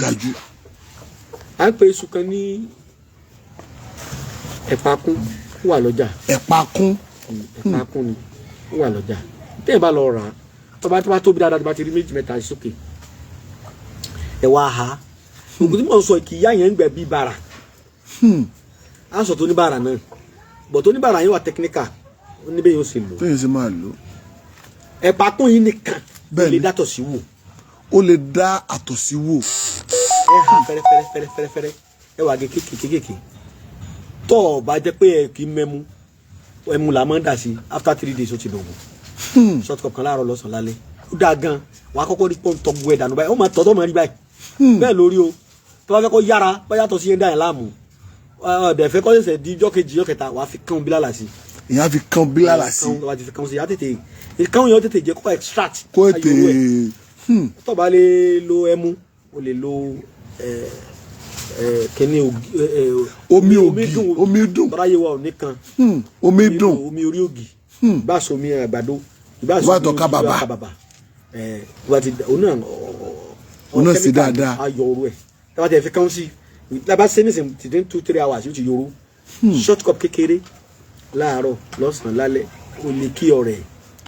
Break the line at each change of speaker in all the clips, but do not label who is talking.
Dájú.
À ń pe iṣu kan ní ẹ̀pàkún, ó wà lọ́jà.
Ẹ̀pà kún.
Ẹ̀pàkún ni, ó wà lọ́jà. Tẹ́yìn bá lọ rà á, tó bá tóbi dáadáa, tó bá ti rí méjì mẹ́ta sókè, ẹ wá ha. Ògùn tí mò ń sọ kì í yá yẹn ń gbẹ bí bàrà. Á sọ tó ní bàrà náà bọ̀, tó ní bàrà yẹn wà technical, ó ní bẹ́ẹ̀ yóò ṣe lò.
Tóyìn sì máa lò.
Ẹ̀pàkún yìí nìkan ó
Bẹ́ẹ̀ni.
lè dátọ̀ sí wò.
Ó lè dá àtọ̀sí wò.
Ẹ ha fẹ́rẹ́fẹ́rẹ́ fẹ́rẹ́fẹ́rẹ́ fẹ́rẹ́, ẹ wà gé kéékèèké kéékèèké. Tọ́ ọ bá jẹ́ pé ẹ kì í mẹ́mu, ẹmu là máa ń dà sí. After 3 days, ó ti dògùn. Short cup kan láàárọ̀, lọ́sàn-án, lálẹ́, ó dáa gan. Wàá kọ́kọ́ rí pọ́ńtọ́ gbọ́ ẹ̀ dànù báyìí, ó máa tọ́ tó máa rí báyìí. Bẹ́ẹ̀ lórí o. Tó bá fẹ́ kó yára, bá yàtọ̀ sí yẹn dá yẹn láàmú, ọ̀dẹ̀ fẹ́ kọ́ ṣẹ̀ṣẹ̀ di ijọ́ kejì, ijọ́ kẹta, wàá fi kán bílàlà sí.
Ìyẹn á fi kan bílàlà sí.
Kán, wàá ti fi kán sí, á tètè kán yẹn, ó tètè jẹ́ kó extract.
Kó ètè.
Ayọ̀rọ̀ ẹ̀. Tó bá lè lo ẹmu, o lè lo kíní ògì.
Omi ògì, omi dùn.
Tọ́lá yé wa ò ní kan.
Omi dùn.
Omi orí ògì, ìbá sọ omi àgbàdo, ìbá sọ
Ìbá
omi
tọ́ka bàbà.
ọkà bàbà ẹ ìbá ti òun náà.
Òun náà sì dáadáa.
Ayọ̀ oru ẹ̀ tí wọ́n ti fi kán sí lábá ṣe ní sìn tìdín, 2-3 hours yóò ti yòrò. Short cup kékeré láàárọ̀, lọ́sàn-án, lálẹ́, o lè kí ọ̀rẹ́.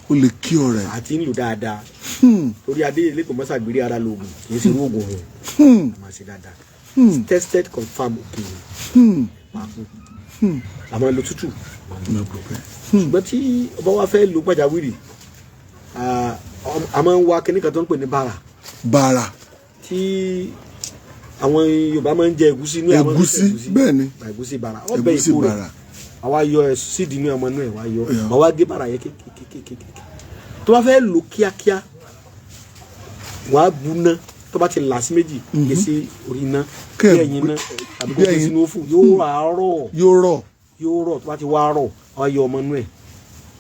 Ó lè kí ọ̀rẹ́.
Àti ń lò dáadáa torí adé ilé kò mọ́sàgbérí ara lóògùn, kì í ṣe irú oògùn ọ̀hún a máa ṣe dáadáa. Tested, confam, òkè pàápàá àmọ́ lo tútù. Ṣùgbọ́n tí ọba wa fẹ́ lo pàjáwìrì, a máa ń wá kíní kan tó ń pè ní bàrà.
Bàrà.
Tí àwọn Yorùbá máa ń jẹ ẹ̀gúsí inú ẹ̀, a máa ń
Ẹ̀gúsí,
jẹ.
Bẹ́ẹ̀ ni.
Ẹ̀gúsí bàrà, ọbẹ̀
Ẹ̀gúsí
ìkó rẹ̀.
Bàrà.
Àwa yọ ẹ̀ sídìí inú ẹ̀, ọmọ inú ẹ̀ wá yọ. Wà wá gé bàrà yẹn kékékékéké. Tó bá fẹ́ lò kíákíá, wàá bu ná. Tó bá ti là sí méjì, gé sí orí iná
Kẹ́
bí
ẹ̀
ẹ̀yìn iná tàbí kó
bí
gbé
ẹ̀yìn.
sínú ófù, yóò rà á rọ̀.
Yóò rọ̀.
Yóò rọ̀. Tó bá ti wá rọ̀, wàá yọ ọmọ inú ẹ̀,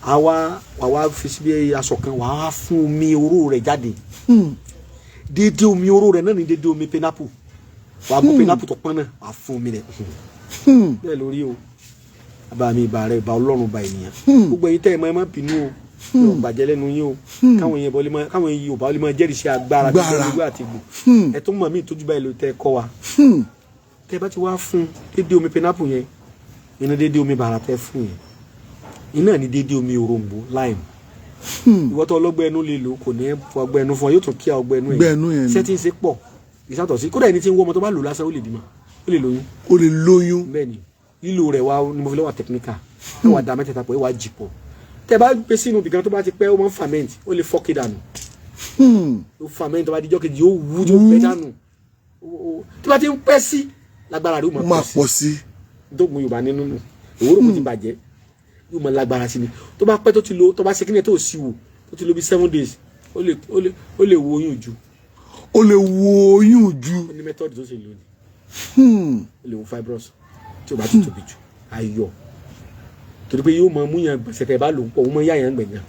àwa wà wá fi síbi aṣọ kan, wà á fún omi oró rẹ̀ jáde. Déédéé omi oró rẹ̀ náà ní déédéé omi pineapple. Wà á bó pineapple tó pọ́n náà, wà á fún omi rẹ̀. Bẹ́ẹ̀ lórí o. Bàbá mi, ìbà rẹ̀, ìbà Ọlọ́run, ìbà ènìyàn. Gbogbo ẹ̀yin tẹ́ ẹ mọ̀, ẹ má bínú o, mi ò gbàjẹ́ lẹ́nu yín o. Káwọn èèyàn bọ́lé máa, káwọn èèyàn Yorùbá lè máa jẹ́rìí sí agbára tí
Agbára.
ìlú àti ìgbò ẹ tó mọ̀ mí ìtọ́jú báyìí ló tẹ́ ẹ kọ́ wa. Tẹ́ ẹ bá ti wá fún déédéé omi pineapple yẹn, iná déédéé omi bàrà tẹ́ fún yẹn, iná ní déédéé omi òrombó lime. Ìwọ tó ọlọ́gbẹ́ ẹnu lè lò, kò ní fọ ọgbẹ́ ẹnu fún ọ, yóò tún kí ọgbẹ́ ẹnu.
Ọgbẹ́ ẹnu yẹn ni.
Ṣé tí ń ṣe pọ̀ ìsàtọ̀ sí kódà ẹni tí ń wọ́ ọmọ, tó bá lò lásán, ó lè bímọ, ó lè lóyún.
Ó lè lóyún.
Bẹ́ẹ̀ ni. Lílo rẹ̀ wá ni mo fi lọ́wọ́ technical. Ẹ wà dá mẹ́tẹ̀ẹ̀ta pọ̀, ẹ wà jì pọ̀. Tẹ́ bá gbé sínú ibìkan, tó bá ti pẹ́, ó máa ń ferment, ó lè fọ́ọ̀kì dànù. Ó ferment, tó bá di ijọ́ kejì, ó wú, tó pẹ́ dànù. Tó bá ti ń pẹ́ sí lágbára rẹ̀ ó
Ó
máa
máa
pọ̀ sí.
Pọ̀ sí.
Dógun Yorùbá nínú nù òwúrò kò ti bàjẹ́, yóò máa lágbára sí ni. Tó bá pẹ́, tó ti lo, tó bá ṣe kíni tó sì wò, tó ti lo bí 7 days, ó lè wo oyún ju.
Ó lè wo oyún ju.
Ó ní method tó ṣe lò ní. Ó lè wo fibroid tí o bá ti tóbi jù, ayọ̀, torí pé yóò máa mú yàn gbèsè. Tẹ́ bá lò ń pọ̀, ó máa yá yàn gbẹ̀yàn.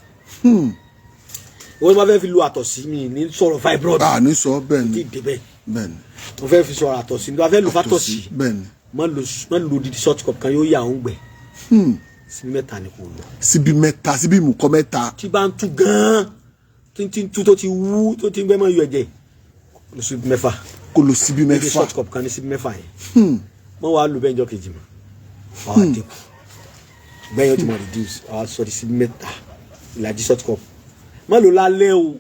Wọ́n bá fẹ́ fi lo àtọ̀sí mi ní sọ̀rọ̀ fibroid.
A ní sọ bẹ́ẹ̀
tí
ni.
Débẹ̀.
Bẹ́ẹ̀ ni.
Wọ́n fẹ́ fi sọ̀rọ̀ àtọ̀sí mi, wọ́n fẹ́ lo fàtọ̀sí.
Bẹ́ẹ̀ ni.
Má lo didi short cup kan, yóò yà ó ń gbẹ. Síbí mẹ́ta ni kò lò.
Síbi mẹ́ta, síbi ìmùkọ́ mẹ́ta.
Tí bá ń tú gan-an, tí ń tú, tó ti wú, tó ti ń gbẹ́ mọ́ yọ ẹ̀jẹ̀, lọ síbi mẹ́fà.
Kó lo síbi
Dédé
mẹ́fà.
short cup kan ní síbi mẹ́fà yẹn. Wọ́n wá lò bẹ́ẹ̀ jọ kejì mọ́, wọ́n á dínkù gbẹ́yìn, ó ti mọ̀ reduce, wọ́n á sọ di síbi mẹ́ta, ìlàjì short cup. Má lò lálẹ́ o.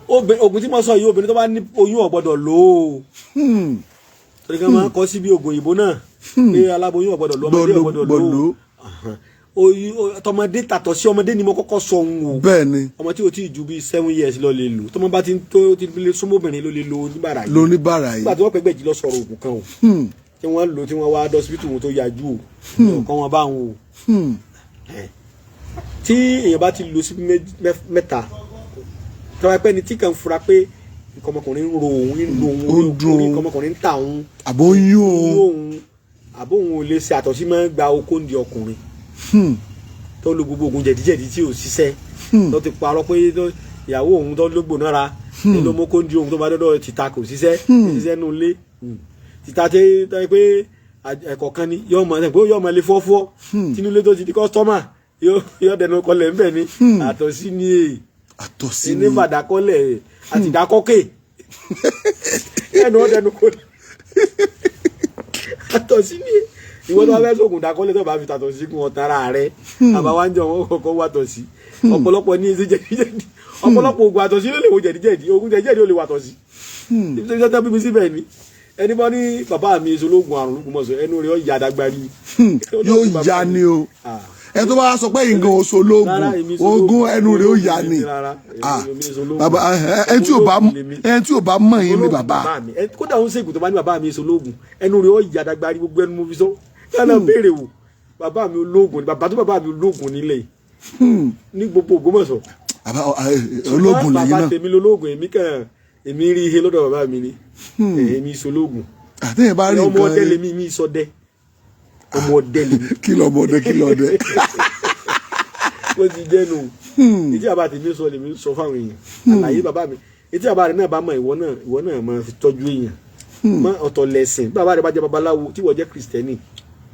Oògùn tí mo sọ yìí, obìnrin tó bá ní oyún ò gbọ́dọ̀ lò ó, torí kí wọ́n máa ń kọ́ sí bí oògùn òyìnbó náà pé aláboyún ò gbọ́dọ̀ lò, ọmọdé ò gbọ́dọ̀ lò ó. Oyún tọmọdé tàtọ̀ sí ọmọdé ni mo kọ́kọ́ sọ ohun o.
Bẹ́ẹ̀ ni.
Ọmọ tí o ti ju bíi 7 years lọ lè lò. Tọmọ bá ti ń tó ti lè súnmọ́ obìnrin ló lè lo oníbàárà yìí.
Lóníbàárà yìí.
Nígbà tí wọ́n pẹ́ gbẹ̀jì lọ sọ̀rọ̀ oògùn kan o, tí wọ́n lò, tí wọ́n wá dọ́sibítù wọn tó yájú o, ní ọ̀kan wọn bá wọn o. Tí èèyàn bá ti lò sí mẹ́ta, tí wọ́n pẹ́ ni tí kàn fura pé nǹkan ọmọkùnrin ń ro òun, ń lo òun,
Ó ń dùn
orí
òun.
nǹkan ọmọkùnrin ń ta òun,
Àbó ń yún
ń
òun.
òun, àbó òun ò lè ṣe àtọ̀sí, máa ń gba okó ń di ọkùnrin, tó lo gbogbo oògùn jẹ̀díjẹ̀dí tí ò ṣiṣẹ́, tó ti parọ́ pé ìyàwó òun tó lógbò nára ní ló mú kó ń di òun, tó bá dọ́dọ̀ tìta kò ṣiṣẹ́, ṣiṣẹ́ nù lé tìta tí tó yẹ pé ẹ̀kọ́ kan ni yóò mọ ẹ̀ pé yóò mọ lé fọ́fọ́ tinúlé, tó ti di customer, yóò dẹnu kọlẹ̀ ńbẹ̀ ni. Àtọ̀sí ni èè
Àtọ̀sí
ní
ni.
fàdákọ́lẹ̀ àti ìdákọ́kè. Ẹnu ọ̀dẹnu kò ní àtọ̀sí ni. Ìwọ tó bá fẹ́ sóògùn dákọ́lé, tó bá fi tàtọ̀sí kún ọ̀tá ara rẹ, àbá wa ń jọ wọn kọ́kọ́ wà tọ̀sí. Ọ̀pọ̀lọpọ̀ ní ẹsẹ̀ jẹ̀díjẹ̀dí, ọ̀pọ̀lọpọ̀ oògùn àtọ̀sí ló lè wo jẹ̀díjẹ̀dí, oògùn jẹ̀díjẹ̀dí ó lè wà tọ̀sí. Ibi tó bí mi síbẹ̀ ni ẹni bá ní bàbá mi èso lóògùn àrùn lóògùn ẹnu rẹ̀ ó yà dágbárí.
Yóò ya ni o.
Ah.
Ẹ tó bá sọ pé nǹkan oṣù ológun
Rárá, èmi ṣe
ogún,
ológun.
ẹnu rẹ̀ ó ya ni.
Rárá,
Ah,
èmi ṣe ológun.
Bàbá, ẹ tí ò bá
Ológun lèmi.
ẹ tí ò bá mọ̀ yín ni
Ológun
bàbá.
Mi. Kódà òun ṣègùn tó bá ní bàbá mi èso ológun, ẹnu rẹ̀ ó yà dágbárí, gbogbo ẹnu mo fi sọ yálà béèrè wò. Bàbá mi ológun ni, bàbá tó bàbá mi ológun nílẹ̀ yìí, ní gbogbo Ògbómọ̀ṣọ́.
Bàbá, ológun lẹ́yìn
Bàbá
náà.
tèmi lológun, èmi kàn èmi rí ihe lọ́dọ̀ bàbá mi ni. Èmi ìṣológun.
Àtẹ̀yìn bá rí
Ọmọ
nǹkan
ọdẹ lèmi, mi ìsọdẹ, ọmọ ọdẹ lèmi.
Kí lọmọ ọdẹ, kí lọdẹ?
Ó ti jẹ́ nù. Etí bàbá tèmi sọ lèmi sọ fáwọn èèyàn àlàyé bàbá mi. Etí bàbá rẹ náà bá mọ, ìwọ náà, ìwọ náà máa fi tọ́jú èèyàn mọ. Ọ̀tọ̀ lẹ̀sìn. Bàbá rẹ bá jẹ́ babaláwo tí wọ́n jẹ́ kìrìsìtẹ́nì,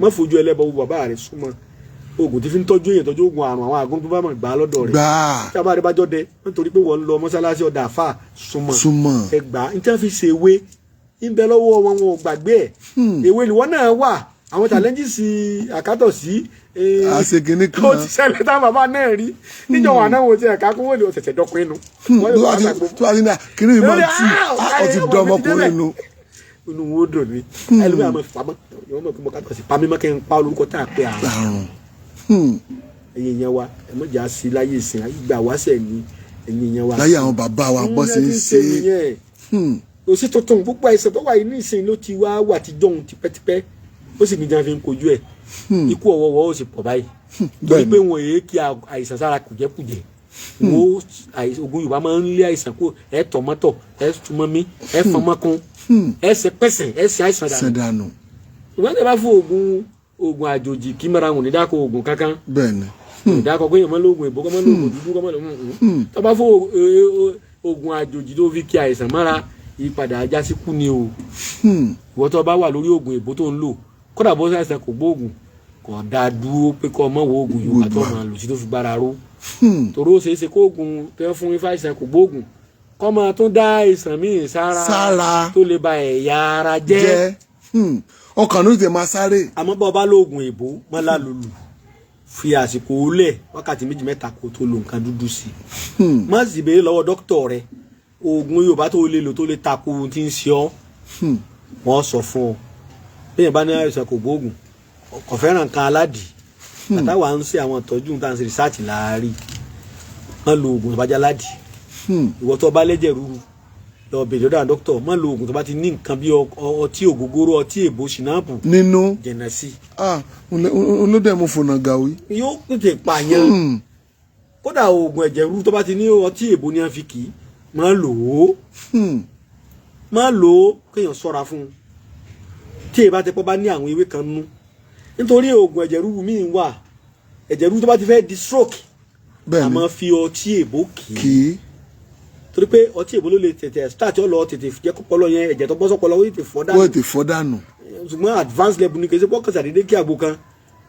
má fojú ẹlẹ́bọ wo bàbá rẹ. Súnmọ́ oògùn tí fi ń tọ́jú èèyàn, tọ́jú oògùn àrùn, àwọn àgùn tó bá mọ̀ gbà á lọ́dọ̀ rẹ̀.
Gbàá.
Tí bàbá rẹ bá jọ́dẹ nítorí pé wọ́n ń lọ mọ́sálásí ọ̀dà àfà, súnmọ́.
Súnmọ́.
Ẹ gbà á, ní tí wọ́n fi ṣe ewé ń bẹ lọ́wọ́ wọn, wọn ò gbàgbé ẹ̀. Ewé ni wọ́n náà wà, àwọn challenges àkátọ̀ sí.
Àṣekínní kan.
Ó ti ṣẹlẹ̀ táwọn bàbá náà rí níjọ wà náà, wọ́n ti ẹ̀ka kó wọ́n lè ọ̀sẹ̀sẹ̀ dọ́kun inú.
Tó bá ti ní kíní yìí máa tú, ó ti dán ọmọkùnrin nu.
Inú wo dùn ní ẹlòmíràn máa fi pamọ́, ìwọ́n mọ̀ pé mo kátọ̀ sí pamí mọ́kẹ́ ń pa olórúkọ tá a pè àrùn.
Àrùn.
Ẹ̀yin yẹn wa, ẹ mọ̀jà sí láyé ìsìn ìgbà wáṣẹ̀ ni ẹ̀yin yẹn wa.
Láyé àwọn bàbá wa bọ́ sí ń ṣe.
Nìyẹn. Kò sí tuntun púpọ̀. Àìsàn tó wà yìí ní ìsìn ló ti wá wà tí jọ̀hún tipẹ́tipẹ́, ó sì ní jẹun fi ń kojú ẹ̀. Ikú ọ̀wọ́wọ́ ó sì pọ̀ báyìí torí pé wọn èé kí àìsàn sára kùjẹ́kùjẹ́. Wo oògùn Yorùbá máa ń lé àìsàn kó ẹ tọ̀ mọ́tọ̀, ẹ túmọ̀ mí, ẹ fọmọ́kun, ẹ ṣe pẹ̀sẹ̀, ẹ ṣe àìsàn dànù.
Sẹ̀dánù.
Ìwọ́n tẹ bá fún oògùn àjòjì kí mara wọn ní dákọ̀ oògùn kankan.
Bẹ́ẹ̀ni.
Ìdákọ̀ pé èèyàn máa ń lo oògùn ìbò, kọ́ máa ń lo oògùn dúdú, kọ́ máa ń lo tó bá fún oògùn àjòjì tó fi kí àìsàn mọ́ra, ìpadà ajá sí kú ni o. Ìwọ tó bá wà lórí oògùn ìbò tó ń lò, kódà bó ṣàìsàn kò gbóògùn, kò dáa dúró pé kọ́ ọmọ wo oògùn Yorùbá tó máa lò sí tó fi gbára ró, torí ó ṣeé ṣe kó oògùn tó ń fún ifá àìsàn kò gbóògùn kọ́ máa tún dá àìsàn míì sára
Sára.
tó lè ba ẹ̀yà ara jẹ́.
Jẹ́ ọkàn ló ti máa sáré.
Àmọ́ bọ́ bá lóògùn èbó mọ́lá lulù, fi àsìkò lẹ̀ wákàtí 2 mẹ́ta kó tó lo nǹkan dúdú sí i. Má sì béèrè lọ́wọ́ dókítà rẹ oògùn Yorùbá tó lè lò tó lè takò ohun tí ń ṣe ọ́. Wọ́n sọ fún ọ bí yẹn bá ní àìsàn kò gbóògùn, kò fẹ́ràn nǹkan aládìí àtàwọn à ń ṣe àwọn ìtọ́jú tá à ń ṣe research láàárí. Má lo oògùn tó bá jẹ́ aládìí. Ìwọ tó bá lẹ́jẹ̀ rúru, lọ bèèrè lọ́dọ̀ àwọn dókítà. Má lo oògùn tó bá ti ní nǹkan bí ọtí ògógóró, ọtí èbó, ṣìnáàpù
nínú.
Jìnnà sí.
Ah, olódẹ̀ mo fònà gàwí.
Yóò tètè pààyàn. Kódà oògùn ẹ̀jẹ̀ rúru tó bá ti ní ọtí èbó ní à ń fi kì í, má lò ó, má lò ó. Kéèyàn ṣọ́ra fún un tí èyí bá ti pọ́ bá ní àwọn ewé kan nú, nítorí oògùn ẹ̀jẹ̀ rúru míì wà, ẹ̀jẹ̀ rúru tó bá ti fẹ́ di stroke, a máa fi ọtí èbó kì í.
Kì í.
Torí pé ọtí èbó ló lè tètè start, ọ lọ tètè jẹ́ kọ́pọlọ yẹn, ẹ̀jẹ̀ tó bọ́ sọ́pọlọ ó tètè fọ́ dànù.
Wọ́n ti fọ́ dànù.
Ṣùgbọ́n advanced level ni, kì í ṣe pọ́kàn sàdédé kí àgbo kan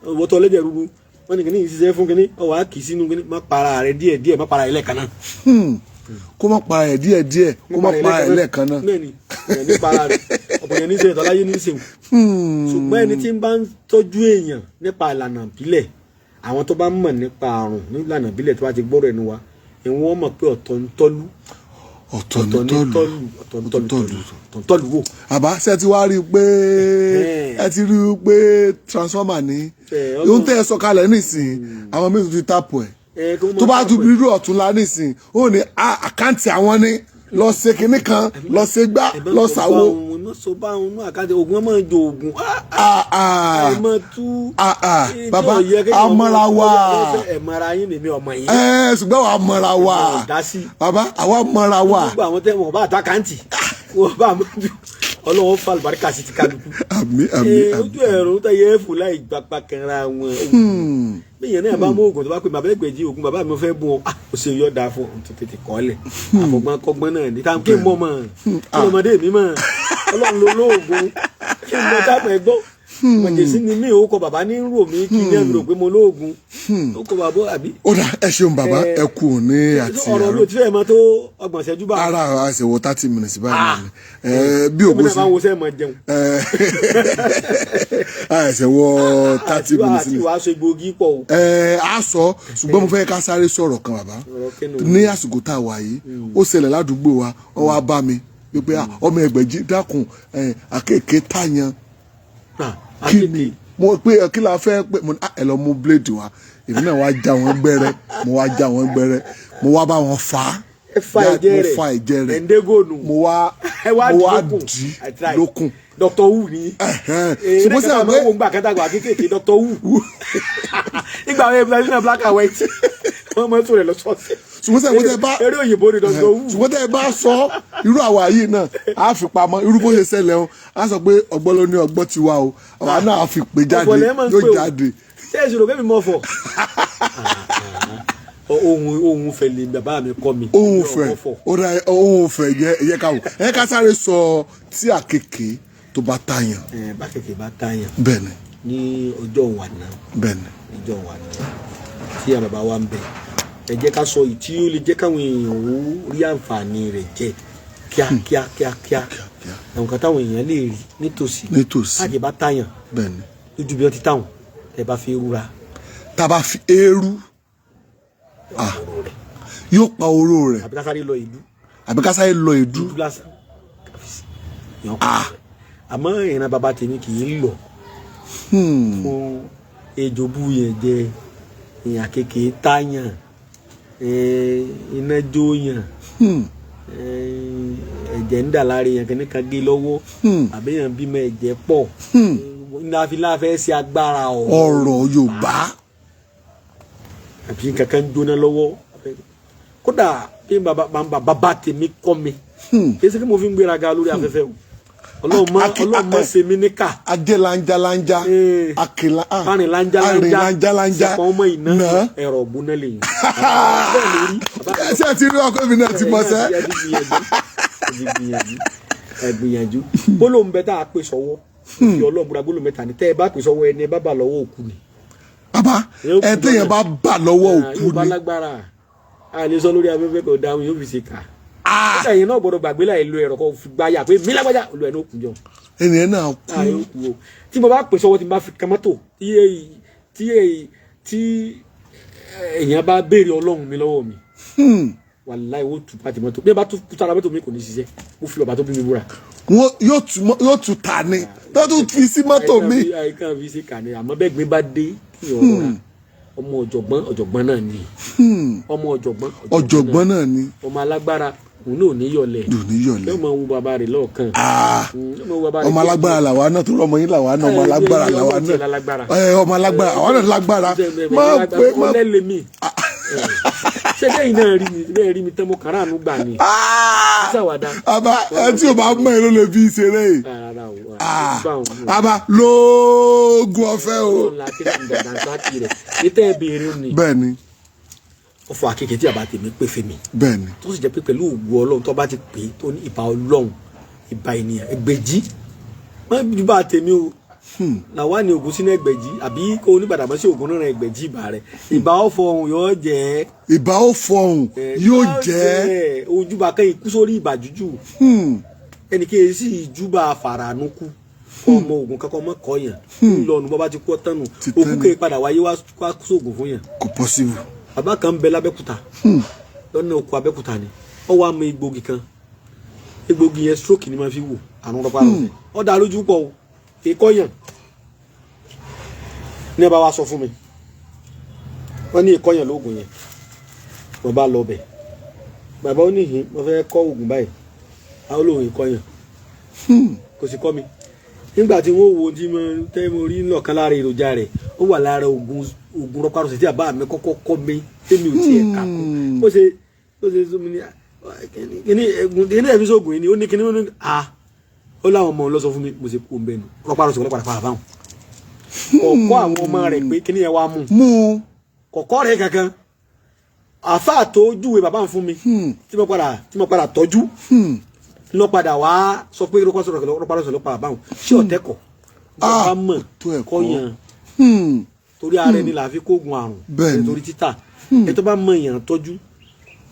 wọ́tọ̀ lẹ́jẹ̀ rúru wọ́n ní kíní yìí ṣiṣẹ́ fún kíní ọwọ́ á kì í sínú kíní. Má para rẹ díẹ̀ díẹ̀, má para rẹ lẹ́ẹ̀kan náà.
Kó má para ẹ̀ díẹ̀ díẹ̀, kó má para ẹ̀ lẹ́ẹ̀kan náà.
Bẹ́ẹ̀ni, èèyàn ní para rẹ, ọ̀pọ̀ èèyàn ní ṣe ìtọ́láyé ní ṣeun. Ṣùgbọ́n ẹni tí ń bá ń tọ́jú èèyàn nípa ìlànà ìbílẹ̀, àwọn tó bá mọ̀ nípa àrùn nílànà ìbílẹ̀, tó bá ti gbọ́rọ̀ ẹnu wa, ìwọ́n mọ̀ pé ọ̀tọ̀ ń tọ́lú.
Ọ̀tọ̀ ní
Ọ̀tọ̀ ní
tọ́lù.
tọ́lù, ọ̀tọ̀ ń tọ́lù, ọ̀tọ̀ ń tọ́lù wò.
Àbá ṣe ti wá rí i pé ẹ ti rí i pé transformer ní ohun tẹ́ ẹ sọ kalẹ̀ nísìnyí, àwọn méjì ti tap ẹ̀. Tó bá tún rírú ọ̀tún la nísìnyí, ó ní account àwọn ní lọ ṣe kinní kan, lọ ṣe gbá, lọ ṣàwo.
Ẹ má sọ bá òun náà, account oògùn ẹ máa jò oògùn. Ẹ máa tú.
Bàbá, amọ̀ra wa.
Ẹ mọ̀ra yín, lèmi ọmọ yín.
Ẹ ṣùgbọ́n àwa mọ̀ra wa. Bàbá, àwa mọ̀ra wa.
Gbogbo àwọn tẹ wọn bá àtàkàǹtì wọn bá àmọ́jú, Ọlọ́run fa àlùbáríkà sí ti kálukú.
Àmín, àmín, àmín.
Ojú ẹ̀rọ tó yẹ fò láì gbapá kanra wọn. Bẹ́ẹ̀ yẹn náà bá mú oògùn tó bá pè mí abẹ́lẹ́gbẹ̀jì oògùn, bàbá mi fẹ́ bùn ọ, ó ṣe yọ̀ dáa fún ọ, tó tètè kọ́ lẹ̀. Àfọ̀gbọ́n kọ́gbọ́n náà ní táwọn kí n mọ̀ mọ̀ kí lọ́mọdé mi mọ̀. Ọlọ́run ló lóògùn kí n mọ táwọn ẹgbọ́ mọ̀jẹ̀sí ni mí ò kọ bàbá ní rò mí kí ní ẹ̀mí rò pé mo lóògùn. Ó kọ bàbá àbí.
Ó dà, ẹ ṣeun bàbá, ẹ kú òní àti
ọ̀rọ̀ mi
àárọ̀.
ò ti fẹ́ mọ tó 30 ìṣẹ́jú bá.
Ara àṣẹwò 30 minutes báyìí náà ni. Bí
èmi
ògbó
náà
sí
máa ń wo sẹ́ẹ̀ mọ jẹun.
Àṣẹwò 30 minutes
àti
ni.
wàá so egbòogi pọ̀ o.
A sọ, ṣùgbọ́n mo fẹ́ ká sáré sọ̀rọ̀ kan, bàbá.
Ọ̀rọ̀ kínú?
Ní àsìkò tá a wà yìí, ó ṣẹlẹ̀ ládùúgbò wa, wọ́n wá bá mi wípé, "Ah, ọmọ Ẹgbẹ̀jì, dákun, àkekèé tàyàn." Kí ni mo pé kí la fẹ́ pé mo ní, "Ah, ẹ lọ mú blade wá." Èmi náà wá já wọn gbẹ́rẹ́, mo wá já wọn gbẹ́rẹ́, mo wá bá wọn fà á.
Ẹ fa ẹ̀jẹ̀
Mo
rẹ̀.
fa ẹ̀jẹ̀ rẹ̀.
Ẹ̀ńdégònù.
Mo wá
Ẹ wá
mo wá
dì lókun.
dì
I try.
lókun.
Dr. Who ni.
Ṣùgbọ́n
Ṣùgbọ́n
sí
sẹ́wọ̀n
àgbẹ̀
pé wọ́n gbà kẹta gbà kéékèèké Dr. Who ìgbà wo ebile náà black and white wọ́n mọ̀ tó rẹ̀ lọ́sọ̀ọ̀sẹ̀.
Ṣùgbọ́n sí àgbẹ̀ tẹ́ bá
Eré òyìnbó ni Dr. Who.
Ṣùgbọ́n tẹ́ ẹ bá sọ irú àwa yìí náà, á fi pamọ́ irú bó ṣe ṣẹlẹ̀ o, á sọ pé ọgbọ́n ló ní ọgbọ́n tiwa o, àwa náà á fi pè jáde.
Ọ̀pọ̀ lẹ́ẹ̀ máa ń
Yóò
pè o.
jáde.
Ṣé èsì rò kémi mọ̀ fọ̀? Ohun ohun fẹ̀ lè bàbá mi kọ́ mi.
Ohun fẹ̀ ó dá, ohun fẹ̀ yẹ ẹyẹ ká wò ẹ, ká sáré sọ tí àkekèé tó bá tàyàn.
Ẹ bá kẹ̀kẹ́ bá tàyàn.
Bẹ́ẹ̀ ni.
Ní ọjọ́ wàná.
Bẹ́ẹ̀ ni.
Ọjọ́ wàná tí àwọn bàbá wa ń bẹ, ẹ jẹ́ ká sọ èyí tí ó lè jẹ́ káwọn èèyàn ó rí àǹfààní rẹ̀ jẹ kíákíá kíákíá, àwọn kan táwọn èèyàn lè rí nítòsí.
Nítòsí.
Káàkiri bá tàyàn
Bẹ́ẹ̀ ni.
lójú bí wọ́n ti táwọn, ẹ bá fi rúra.
Tá a bá fi eérú, ah, yóò pa oró rẹ̀.
Àbí ká sáré lọ ìlú.
Àbí ká sáré lọ ìdú.
Ìlú lásán káfíìsì yàn kọ́ rẹ̀. Àmọ́ ìran bàbá tèmi kì í lọ fún ejò bú yẹn jẹ, èèyàn kékeré táyàn, iná jó yàn, ẹ̀jẹ̀ ń dà lára èèyàn, kìíní kan gé lọ́wọ́, àbí èèyàn bímọ ẹ̀jẹ̀ pọ̀, ní láfẹ́ ṣe agbára ọ̀rọ̀.
Ọ̀rọ̀ Yorùbá.
Àbí nǹkan kan ń jóná lọ́wọ́. Kódà bí bàbá bàbá tèmi kọ́ mi, kí ẹ ṣe kí mo fi ń gbéraga lórí afẹ́fẹ́ o. Ọlọ́run má Ọlọ́run má ṣe mí níkà.
Ajé lanja lanja. Akela
Arìn lanja
arìn
lanja.
Lanja lanja.
Sẹpọ̀ ọmọ iná.
Nà.
Ẹ̀rọ ògbóná lè yìn bẹ́ẹ̀ lórí.
Ṣé ẹ ti rí ọkọ mi náà ti mọ sẹ́?
Ẹ ti gbìyànjú, ẹ ti gbìyànjú, ẹ gbìyànjú. Gbólóhùn bẹ tá a pè sọ́wọ́ fi Ọlọ́run búra, gbólóhùn mẹ́ta ni tẹ́ ẹ bá pè sọ́wọ́, ẹni ẹ bá bà lọ́wọ́ òkú ni.
Bàbá, ẹ téèyàn bá bà lọ́wọ́ òkú
Yóò bá
ni.
lágbára a lè sọ lórí afẹ́fẹ́, kò dáhùn, yóò fi ṣe kà. Ẹ̀yin náà gbọ́dọ̀ gbàgbé láì lo ẹ̀rọ kó fi gbáyà pé mí lágbájá olú ẹ̀ ní òkú jọ.
Ènìyàn náà kú.
Ah, yóò kú o. Tí mo bá pè sọ́wọ́, tí mo bá fi kan mọ́tò, tí èèyàn bá béèrè Ọlọ́run mi lọ́wọ́ mi, wàláhì, ó tù pàtì mọ́tò. Bí ẹ bá tún kú sára mọ́tò mi, kò ní ṣiṣẹ́. Mo fi ọba tó bí mi búra.
Wọn yóò tún ta ni tó tún fi sí mọ́tò mi.
Àìkàn fi ṣe kà ní, àmọ́ bẹ́ẹ̀ gbé bá dé kí ọ̀rọ̀ rà, ọmọ ọ̀jọ̀gbọ́n ọ̀jọ̀gbọ́n náà ni, ọmọ ọ̀jọ̀gbọ́n
Ọ̀jọ̀gbọ́n náà ni.
Ọmọ alágbára òun náà ò ní yọlẹ̀.
Yóò ní yọ̀lẹ̀.
Yóò máa wo bàbá rẹ̀ lọ́ọ̀kan. Yóò máa wo bàbá rẹ̀.
Ọmọ alágbára làwa náà, tó rọmọ yín làwa náà, ọmọ alágbára
ọmọ
làwa
tiẹ̀
náà.
lálágbára.
Ọmọ alágbára àwa náà lágbára má pé má.
Ọlẹ́lẹ̀mí ṣé bẹ́ẹ̀ náà rí mi, bẹ́ẹ̀ rí mi tán, mo kàrà àánú gbà ni. Ṣàwádà.
Àbá ẹ tí o bá mọ ẹ ló lè fi ṣeré.
Rárá o.
Àbá lóògùn ọ̀fẹ́ o.
Ọlọ́run la kí ni dàgbàsókè rẹ̀ ètò ẹ̀ béèrè ni.
Bẹ́ẹ̀ ni.
Ọ̀fọ̀ àkekèé tí àbá tèmi pè fún mi,
Bẹ́ẹ̀ ni.
tó sì jẹ́ pé pẹ̀lú ògùn Ọlọ́run, tó bá ti pè é, tó ní ìbà Ọlọ́run, ìbà ènìyàn, ẹgbẹ̀jì wọ́n bí bá tèmi o làwa ní ògùn sínú ẹgbẹ̀jì, àbí kó onígbàdàmọ́ sí ògùn náà, ẹgbẹ̀jì ìbà rẹ̀, ìbà ọ̀fọ̀ ọ̀hún yóò jẹ́.
Ìbà ó fọhùn yóò jẹ́.
Ojúbà kan ikú sórí ìbà jújù, ẹnì kí èsì ìjúbà fàrànù kú ọmọ ògùn kankan mọ́ kọ́yàn ńlọnu, bọ́ bá ti kú ọtán nù.
Ti tán
òkú
nù.
kéè padà wáyé wá sóògùn fún yàn.
Kò possible.
Bàbá kan ń bẹ lábẹ́kúta, lọ́nà oko Abẹ́kúta ni ó wá mọ egbògi kan. Egbògi yẹn, stroke ni máa fi wò, àrùn rọpa rọsẹ̀, ó dá lójú pọ̀ o, kì í kọ́yàn. Ní ẹ bá wa sọ fún mi, wọ́n ní ìkọ́yàn lóògùn yẹn. Mo bá lọ bẹ̀, bàbá ó níhìn mo fẹ́ kọ́ oògùn báyìí, àwọn olóhùn ìkọ́yàn kò sì kọ́ mi. Nígbà tí wọ́n wo tí mo tẹ́ mo rí lọ́ọ̀kan lára èròjà rẹ̀, ó wà lára oògùn rọpárọsẹ̀ tí àbá mi kọ́kọ́ kọ́ mi, tèmi ò tiẹ̀ kà kún. Bó ṣe sọ mi ní kíní ẹ̀gùn kíní ẹ̀mí sóògùn yìí ni ó ní kíní, ó ní a ó láwọn ọmọ lọ sọ fún mi. Mo ṣe kú bẹ́ẹ̀ ni rọpárọsẹ̀ wọlé padà padà báwọn kọ̀ọ̀kọ́ àwọn ọmọ rẹ̀ pé kíní yẹn wá mú.
Mú.
Kọ̀kọ́ rẹ̀ kankan. Àáfàá tó júwe bàbá ń fún mi, tí mo padà tọ́jú, lọ padà wá sọ pé rọpárọsẹ̀ ló padà báwọn ṣé ọ̀tẹ́kọ̀
Ah,
bá mọ̀
tó ẹ̀kọ́.
kọ́yàn. Torí ara ẹni là fi kógun àrùn.
Bẹ́ẹ̀ni.
Nítorí títà ẹ tó bá mọ èèyàn tọ́jú,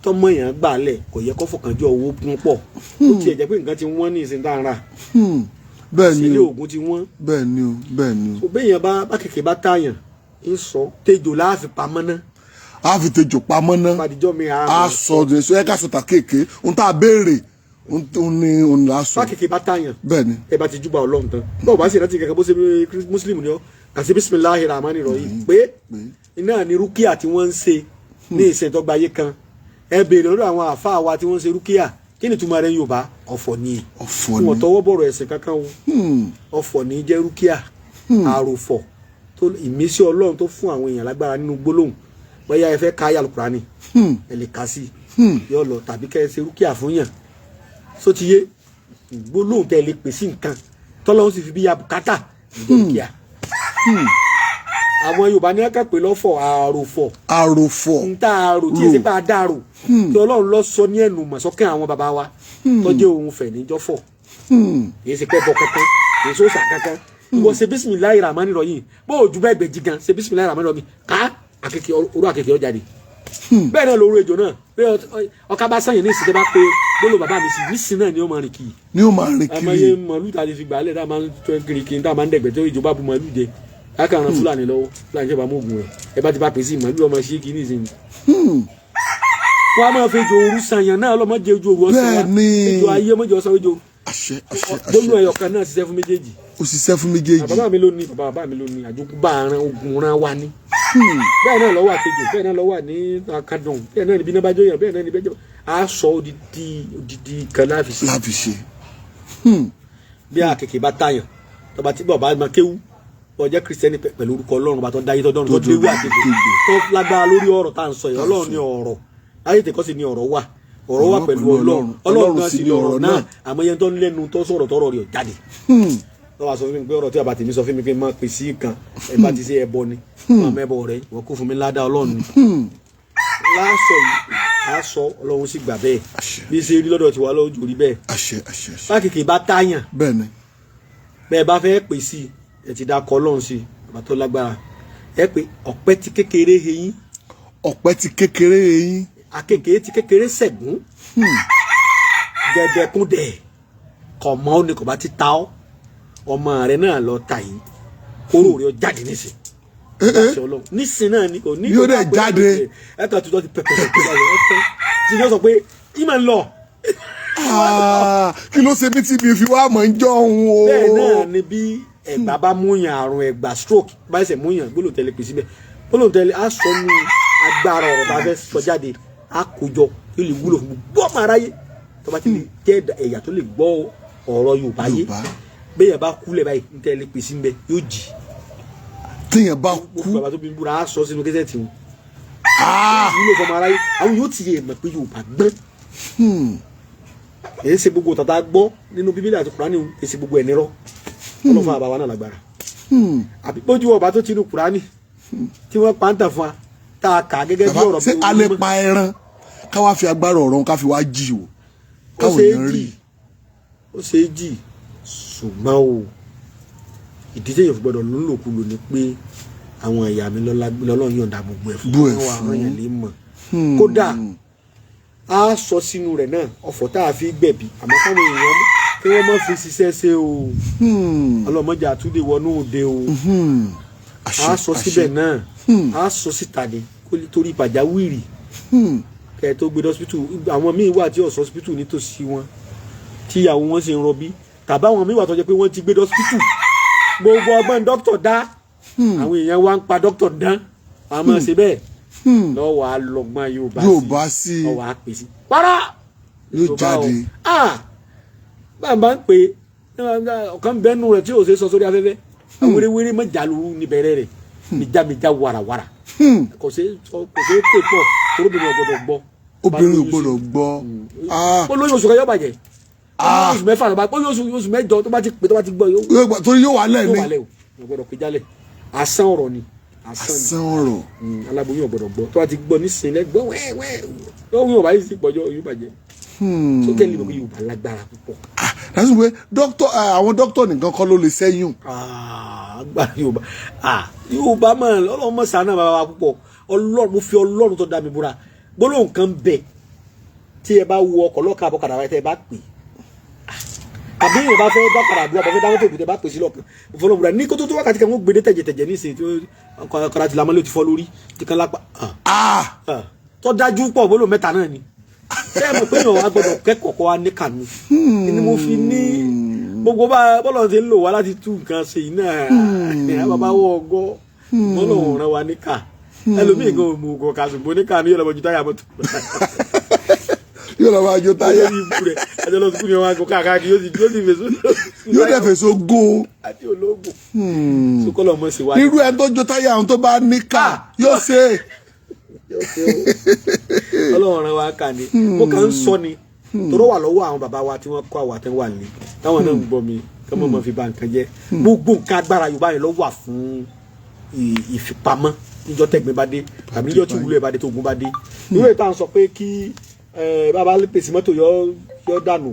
tó mọ èèyàn gbà lẹ̀, kò yẹ kó fọkànjọ́ owó kún pọ̀. Ó tiẹ̀ jẹ́ pé nǹkan ti wọ́n ní ìsìn tá à ń rà.
Bẹ́ẹ̀ ni
sílé
o.
Oògùn ti wọ́n.
Bẹ́ẹ̀ ni o, bẹ́ẹ̀ ni o.
So béèyàn bá kèké bá tààyàn ń sọ tejò láàfin pamọ́ ná.
A fi tejò pamọ́ ná.
Fàdíjọ́ mi
A sọ èso ẹ ká sọ tà kéèké ohun tá a béèrè, ohun ní ohun là á sọ.
Bá kèké bá tààyàn,
Bẹ́ẹ̀ ni.
ẹ bá ti júbà Ọlọ́run tán, bọ́ọ̀ bá sì rántí kankan, bó ṣe bí Muslim ni ọ́, kà sí bisimilahi rahmani rahim pé iná ní rúkìá tí wọ́n ń ṣe ní ìṣèjọba ayé kan. Ẹ béèrè lọ́dọ̀ àwọn àáfàá wa tí wọ́n ń ṣe rúkìá, kí ni ìtumọ̀ rẹ̀ ní Yorùbá? Ọ̀fọ̀ ni.
Ọ̀fọ̀
Wọn
ni.
tọwọ́ bọ̀rọ̀ ẹ̀sìn kankan o. Ọ̀fọ̀ ní jẹ́ rúkìá, àròfọ̀ tó ìmísí Ọlọ́run tó fún àwọn èèyàn lágbára nínú gbólóhùn. Bóyá ẹ fẹ́ ka ayé Àlùkùránì, ẹ lè kà sí yóò lọ, tàbí kẹ́ ẹ ṣe rúkìá fún yàn sótìyé, gbólóhùn tẹ́ ẹ lè pè sí nǹkan tọ́lọ́hún sì fi bí ya bùkátà ìjẹ́ rúkìá. Àwọn Yorùbá ní ká pè lọ́fọ̀, àròfọ̀.
Àròfọ̀.
Ń tá àrò tí èsì bá a dàrò tí Ọlọ́run lọ sọ ní ẹnu mọ̀sọ́kẹ́ àwọn bàbá wa tọ́jú òun fẹ̀ níjọ́fọ̀. Kì í ṣe pẹ́ bọ kankan, kì í ṣe òòṣà kankan. Ìwọ ṣe bisimilayi ramani rọyìn, bó o ju bẹ́ẹ̀ gbẹ̀jì gan, ṣe bisimilayi ramani rọyìn ká àkekèé orú àkekèé ọjà de. Bẹ́ẹ̀ náà lóru ejò náà bí ọkà bá sàyìn ní ìsìn tó bá pé gbólóhùn bàbá mi sí nísìn náà ni ó máa rìn kì í.
Ni ó máa rìn
Àmọye
kiri.
Màálù tá a ti fi gbàálẹ̀ tá a máa ń tọ́ kiri kiri, tá a máa ń dẹ̀gbẹ́ tó ìjọba bu màálù jẹ, lákàrán Fúlàní lọ́wọ́, Fúlàní jọba mú oògùn rẹ̀, ẹ bá ti bá pèsè màálù ọmọ sí kí ní ìsìn. Wọ́n á máa fi ejò òru sànyàn náà, ọlọ́mọdé ojú òru ọ̀sán wa.
Bẹ́ẹ̀ni.
Ejò ayé ọmọdé ọ̀sán ejò.
Àṣẹ, àṣẹ,
Gbólóhùn
àṣẹ.
ẹyọ kan náà ṣiṣẹ́ fún méjèèjì.
Ó ṣiṣẹ́ fún méjèèjì.
Bàbá mi ló ní, bàbá mi ló ní àjogúnbá aran ogun ran wa ní. Bẹ́ẹ̀ náà ló wà kejì, bẹ́ẹ̀ náà ló wà ní akadùn, bẹ́ẹ̀ náà níbi náà bá jóyàn, bẹ́ẹ̀ náà níbi ẹjọ́ a sọ odidi odidi kan láfi sí.
Láfi ṣe.
Bí àkèké bá tàyàn, tọba tí bàbá máa kéwú, ó jẹ́ Kristẹni, pẹ̀lú orúkọ Ọlọ́run bá tó dáyé tó dọ́run tó
Tó
déwú
dé
àkèké
àkèké.
tó lágbára lórí ọ̀rọ̀ tá à ń sọ yìí.
Tá à ń
Ọlọ́run
sọ.
ní ọ̀rọ̀ láyé tẹ̀kọ́ sí ni ọ̀rọ̀ wà, ọ̀rọ̀ wà
Ọ̀rọ̀
pẹ̀lú
pẹ̀lú
Ọlọ́run.
Ọlọ́run.
Ọlọ́run gan
sì
sì
ni
ni ọ̀rọ̀
ọ̀rọ̀
náà.
náà.
Àmọ́ yẹn tó ń lẹ́nu tó sọ̀rọ̀ tọ́rọ̀ rẹ̀ ò jáde lọ́wọ́ sọ fún mi pé ọ̀rọ̀ tí bàbá tèmi sọ fún mi pé má pè sí kan, ẹ bá ti ṣe ẹbọ ni wọn mẹ́bọ rẹ, wọ́n kó fún mi ládàá Ọlọ́run ni láàsọ yìí, àásọ Ọlọ́run sì gbà bẹ́ẹ̀.
Àṣẹ.
Bí ṣe rí lọ́dọ̀ tiwa lọ́wọ́ jò rí bẹ́ẹ̀.
Àṣẹ, àṣẹ, àṣẹ.
Bákìkì bá táyàn,
Bẹ́ẹ̀ ni.
bẹ́ẹ̀ bá fẹ́ pè sí ẹ ti dákọ̀ Ọlọ́run sí bàbá tó lágbára, ẹ pé ọ̀pẹ ti kékeré eyín.
Ọ̀pẹ ti kékeré eyín.
Àkekèé ti kékeré sẹ̀gún gẹ̀dẹ̀kúndẹ̀ kọ̀ mọ́ ó ní kò bá ti ta ọ́, ọmọ rẹ náà lọ ta yìí, kóró rẹ ó jáde nísìn. Àṣẹ Ọlọ́run nísìn náà ni kò ní.
Yóò dẹ̀ jáde.
Ẹ kàn tutọ́ ti pẹpẹ tí yóò sọ pé ìmọ̀ ń lọ.
Ah, kí ló ṣe mí tí mi fi wá mọ̀ ń jọ òun o?
Bẹ́ẹ̀ náà ni bí ẹ̀gbà bá múyàn, àrùn ẹ̀gbà, stroke bá ẹsẹ̀ múyàn, gbólóhùn tẹ́lẹ̀ pè síbẹ̀, gbólóhùn tẹ́lẹ̀ á sọ ní agbára ọ̀rọ̀ bá fẹ́ sọ jáde, á kójọ yóò lè wúlò fún gbogbo ọmọ aráyé tó bá ti lè jẹ́ ẹ̀yà tó lè gbọ́ ọ̀rọ̀ Yorùbá yé.
Yorùbá.
Bẹ́ẹ̀ bá kúlẹ̀ báyìí ń tẹ́lẹ̀ pè síbẹ̀ yóò jì.
Téèyàn bá kú.
Bàbá tó bí búra á sọ sínú kẹsẹ̀ tì wọn
Ah!
wúlò fọmọ aráyé, àwọn yóò ti yẹ mọ̀ pé Yorùbá gbọ́n. Èyí ṣe gbogbo tata gbọ́ nínú Bíbélì àti Kùránì, èyí ṣe gbogbo ẹ̀ nírọ́. Ọlọ́fun àbáwá náà lágbára. Àbí bójú ọba tó tinú Kùránì tí wọ́n pa ń tàn fún wa tá a kà á gẹ́gẹ́ bí
Bàbá,
ọ̀rọ̀
ṣé
bí
a lè
onímọ̀.
pa ẹran ká wá fi agbára ọ̀rọ̀ ká fi wá jí o?
Ó
Káwọn
ṣe é
èèyàn
jì.
rí.
Ó ṣe é jì, ṣùgbọ́n o ìdí téèyàn fi gbọ́dọ̀ lólòkulò ni pé àwọn ẹ̀yà mi lọ́lọ́run yọ̀ǹda gbogbo ẹ̀ fún
Bú ẹ̀
wọn wà
fún.
rán yàn lè mọ̀. Kódà a sọ sínú rẹ̀ náà ọ̀fọ̀ tá a fi gbẹ̀bí, àmọ́ káwọn èèyàn kí wọ́n má fi ṣiṣẹ́ ṣe o. Ọlọ́mọdé àtúndé wọnú òde o.
Àṣẹ,
A sọ
àṣẹ.
síbẹ̀ náà, a sọ síta ni kó lè torí pàjáwìrì kẹ́ ẹ tó gbé dọ́sípítù. Àwọn míì wà tí ọ̀sọ́ hospital nítòsí wọn tí ìyàwó wọn sì ń rọbí, tàbí àwọn míì wà tó jẹ́ pé wọ́n ti gbé dọ́sípítù, gbogbo ọgbọ́n dókítà dá, àwọn èèyàn wa ń pa dókítà dán, wọn a máa ṣe bẹ́ẹ̀ lọ́wọ́ alọ́gbọ́n Yorùbá sí.
Yorùbá sí.
Lọ́wọ́ á pè sí para.
Yóò
Yorùbá o.
jáde.
Ah, bàbá ń pè é ọ̀kan bẹ́nu rẹ̀ tí yóò ṣe sọ sórí afẹ́fẹ́, wéréwéré mọ̀jálù níbẹ̀rẹ̀ rẹ̀, mìjámìjá wàràwàrà. Kò ṣe kò ṣe é pè pọ̀ torobìnrin ò gbọ́dọ̀ gbọ́.
Obìnrin ò gbọ́dọ̀ gbọ́. Ah!
Ó lóyún oṣù kan yóò bàjẹ́.
Ah!
Oṣù 6 tó bá ó lóyún oṣù 8 tó bá ti pè, tó bá ti gbọ́, yóò
Torí yóò wà
yóò
lẹ́ni.
wà lẹ̀ o. Ò gbọ́dọ̀ pé jálẹ̀, asán ọ̀rọ̀ ni, asán ni.
Asán ọ̀rọ̀.
Aláboyún ò gbọ́dọ̀ gbọ́. Tó bá ti gbọ́ nísìnyí lẹ́gbọ́ wẹ́wẹ́ yóò wí ọ̀bá yìí sì pọ̀jọ́ yóò bàjẹ́. Sókè lè mọ̀ pé Yorùbá lágbára púpọ̀.
Ah, that's why doctor, àwọn doctor nìkan kọ́ ló lè ṣẹ́yún.
Ah, agbára Yorùbá, ah, Yorùbá mọ̀, Ọlọ́run mọ̀ ṣàánú bàbá wa púpọ̀. Ọlọ́run, mo fi Ọlọ́run tó dá mi búra, gbólóhùn kan bẹ̀ tí ẹ bá wo ọkọ̀ lọ́kà àbọ̀kadà wa, tẹ́ ẹ bá pè, àbí èèyàn bá fẹ́ bá padà dúró, àbọ̀ fẹ́ dáwọ́ tó ìbùdó, bá pè sí lọ́kàn fọlọ́ búra ní kótó tó wákàtí kan, wọ́n gbé dé tẹ̀jẹ̀tẹ̀jẹ̀ nísìnyí tí ọkọ̀ àti lamọ́lé ti fọ́ lórí tí kan lápá.
Ah,
tó dájú pọ̀, gbólóhùn mẹ́ta náà ni. Ṣé ẹ mọ̀ pé èèyàn wa gbọ́dọ̀ kẹ́kọ̀ọ́ kọ́ wa ní kànú ni mo fi ní gbogbo bá bọ́lọ̀ ti ń lò wá láti tú nǹkan ṣe yìí náà. Bàbá wọ ọgọ́ bọ́lọ̀ òun rán wa níkà, ẹlòmíì gan òmù ògùn ọ̀kà, ṣùgbọ́n níkà ní yóò lọ́mọ ju táyà mọ́tò.
Yóò lọ máa jó táyà.
Olórí ibú rẹ̀ àjọ lọ sukùl ni wọn kò káàkiri, yóò sì fèsò.
Yóò dẹ̀ fèsò gún.
Àti ológun sukọlọ mọ sí wa.
Irú ẹni tó jó táyà, àwọn tó bá níkà yóò ṣe é.
Ọlọ́run rán wa kà ní mo kàn ń sọ ni, torọ́ wà lọ́wọ́ àwọn bàbá wa tí wọ́n kọ́ àwọn àtẹ́wà ní táwọn náà ń gbọ́ mi kí wọ́n mọ̀ fi ba nǹkan jẹ́. Gbogbo nǹkan agbára Yorùbá yẹn ló wà fún ìfipamọ́ níjọ́ tẹ̀gbìn bá dé tàbí níjọ́ tí ìwúlò ẹ̀ bá dé, tó ogun bá dé. Ìwé ìta ń sọ pé kí bàbá lè pèsè mọ́tò yọ dànù,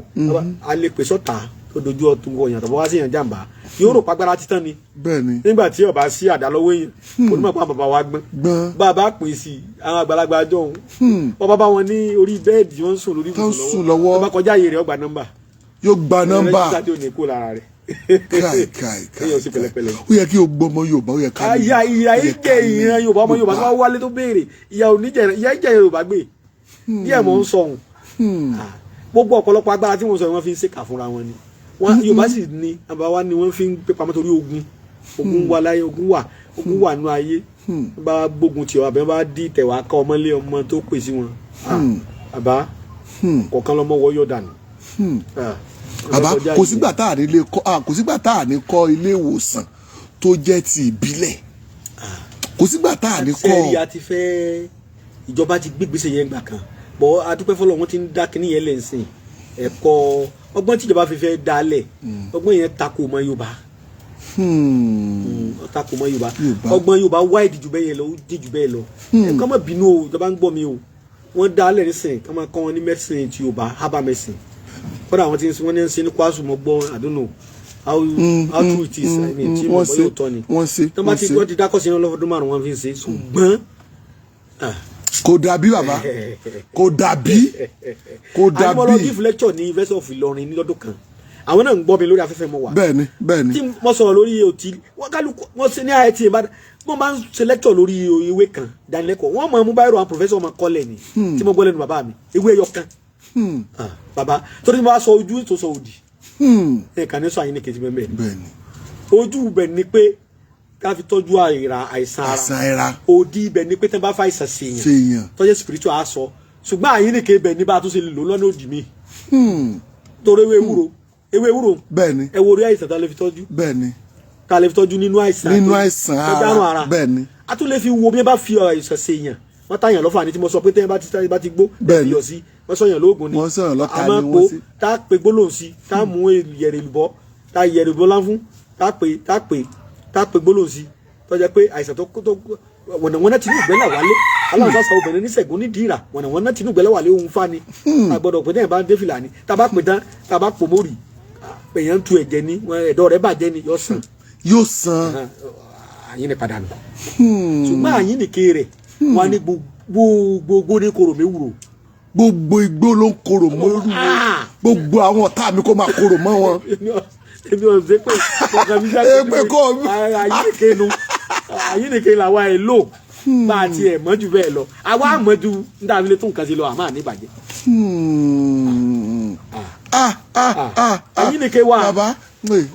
a lè pèsè ọ̀tá tó dojú ọtún wọ̀nyàn tàbí wá sí yàn jàǹbá, yóò rò pàgbára títán ni.
Bẹ́ẹ̀ ni.
Nígbà tí ọba sí àdá lọ́wọ́ èèyàn, onímọ̀ pa bàbá wa gbọ́n.
Gbọ́n.
Bàbá pè sí àwọn àgbàlagbà jọ̀hún, bàbá bá wọn ní orí bẹ́ẹ̀dì, wọ́n ń sùn lórí
Tó ń
ibùsùn
sùn lọ́wọ́.
Bàbá kọjá ààyè rẹ̀, ó gba nọ́mbà.
Yóò gba nọ́mbà.
Rẹ́jísítà tí ò ní kó lára rẹ̀.
Káì káì káì.
Kéèyàn sí pẹ̀lẹ́pẹ̀lẹ́.
Ó yẹ kí o gbọ́ ọmọ Yorùbá, ó yẹ ká ní.
Ìyá ìyá
ó yẹ
ìjẹ
ká ní
ìran Yorùbá, ọmọ Yorùbá tó bá wálé tó béèrè ìyá oníjẹ, ìyá ìjẹ Yorùbá gbé díẹ̀ mọ̀ ń sọ òun. Gbogbo ọ̀pọ̀lọpọ̀ agbára tí wọ́n sọ yìí, wọ́n fi ń ṣèkà fúnra wọn ni. Wọ́n Yorùbá sì ní àbá wa ni wọ́n fi ń gbé pamọ́ torí ogun, ogun wà láyé, ogun wà, ogun wà nínú ayé. Wọ́n bá gbógun tì ọ́ àbẹ́ bá dí tẹ̀wá ká ọmọlé ọmọ tó pè sí wọn. Àbá kọ̀ọ̀kan lọ́mọ wọ́ yọ̀ dànù.
Bàbá,
Kọjá
kò
yìí.
sígbà tá à ní lè kọ́, kò sígbà tá à ní kọ́ ilé ìwòsàn tó jẹ́ ti ìbílẹ̀, kò sígbà tá à ní kọ́.
Sẹ́ẹ̀rì, a ti fẹ́ ìjọba ti gbégbèsè yẹn gbà kan bọ́, adúpẹ́ fọlọ́, wọn ti ń dá kínní yẹn lẹ́sìn ẹ̀kọ́ ọgbọ́n tíjọba fi fẹ́ dálẹ̀, ọgbọ́n yẹn takò mọ́ Yorùbá. Ó takò mọ́ Yorùbá.
Yorùbá.
Ọgbọ́n Yorùbá wáìdì jù bẹ́ẹ̀ yẹn lọ, ó dì jù bẹ́ẹ̀ lọ. Ẹ kọ́ mọ̀ bínú o, ìjọba ń gbọ́ mi o. Wọ́n dálẹ̀ nísìn kọ́ máa kọ́ wọn ní medicine ti Yorùbá, herbal medicine. Kódà àwọn tí wọ́n ní ń ṣe ní kwasu, mọ́ gbọ́. I don't know how true it is, I mean, tí mo
Wọ́n
bọ́
ṣe,
yóò tọ́ ni.
wọ́n ṣe,
Tó bá
wọ́n
ti
ṣe.
wọ́n ti dákọ̀ sí iná lọ́fọdún 5 wọ́n fi ń ṣe, ṣùgbọ́n
Kò dàbí, bàbá, kò dàbí, kò
àní mo lọ
dàbí.
give lecture ní University of Ìlọrin ní lọ́dún kan, àwọn náà ń gbọ́ mi lórí afẹ́fẹ́ mo wà.
Bẹ́ẹ̀ ni, bẹ́ẹ̀ ni.
Tí mo sọ̀rọ̀ lórí òtí wọ́n kálukú wọ́n ṣe ní IIT Ìbàdàn, wọ́n máa ń ṣe lecture lórí ewé kan, ìdánilẹ́kọ̀ọ́, wọ́n máa mú báyìí, àwọn professor máa kọ́lẹ̀ ni tí mo gbọ́ lẹ́nu bàbá mi, ewé ẹyọ kan. Ah, bàbá, torí mo bá sọ ojú tó sọ òdì, ẹ̀ kàn ní sọ àyín ní kejì bẹ́ẹ̀.
Bẹ́ẹ̀ ni.
Ojú ibẹ̀ ni pé ká fi tọ́jú àìsàn ara.
Àìsàn ara.
Òdì ibẹ̀ ni pé tẹ́ bá fa àìsàn ṣèyàn,
ṣèyàn.
tọ́jú spiritual aṣọ, ṣùgbọ́n àyín ní kejì bẹ́ẹ̀ ní bá a tún ṣe lè lò lọ́nà òdì mi, torí ewé ewúro, ewé ewúro.
Bẹ́ẹ̀ ni.
Ẹ wo orí àìsàn tá a lè fi tọ́jú,
Bẹ́ẹ̀ ni.
tá a lè fi tọ́jú nínú àìsàn
Nínú àìsàn
tó dárùn
ara,
ara.
bẹ́ẹ̀ ni.
A tún lè fi wo bí wọ́n bá fi àìsàn ṣèyàn, wọ́n táyàn lọ́fà ní tí mo sọ pé tẹ́yìn bá ti gbó,
Bẹ́ẹ̀ ni.
yọ̀ sí wọ́n sọ̀yàn lóògùn ni.
Wọ́n sọ̀yàn lọ́ta
A máa
ni
po
wọ́n sí.
tá a pe gbólóhùn sí, tá a mú yẹ̀rẹ̀ ìlúbọ́, tá a yẹ̀rẹ̀ ìlúbọ́ láfún, tá a pe gbólóhùn sí, tó jẹ́ pé àìsàn tó wọ̀nàwọ́nà tinú ìgbẹ́lẹ̀ wálé, aláǹsá obìnrin níṣègùn nídìí ìrà, wọ̀nàwọ́nà tinú ìgbẹ́lẹ̀ wálé ohun fani a gbọ́dọ̀ pé tẹ́yìn bá ń dé fìlà ni, tá a bá pè tán, tá a bá pò mórí, èèyàn ń tu ẹ̀jẹ̀ ni, ẹ̀dọ̀ rẹ̀ bàjẹ́ ni, yóò sàn.
Yóò san.
Àyín ni padà nù, ṣùgbọ́n àyín nìke rẹ̀ wọn ní gbogbo ní koro mi wúro.
Gbogbo igbó ló ń korò mọ́rú. Gbogbo àwọn ọ̀tá mi kó máa korò mọ́ wọn.
Èmi ò ṣe pé ọkàn mi ṣàkóso.
Èpè kọ́ mi.
Àyín nìke nu, àyín nìke làwa ẹ̀ lò bá a tiẹ̀ mọ́ jù bẹ́ẹ̀ lọ, àwa mọ́ ju níta fi lè tún nǹkan sí lọ, àmọ́ àní ìbàjẹ́.
Ah ah ah!
Àyín nìke wà.
Bàbá,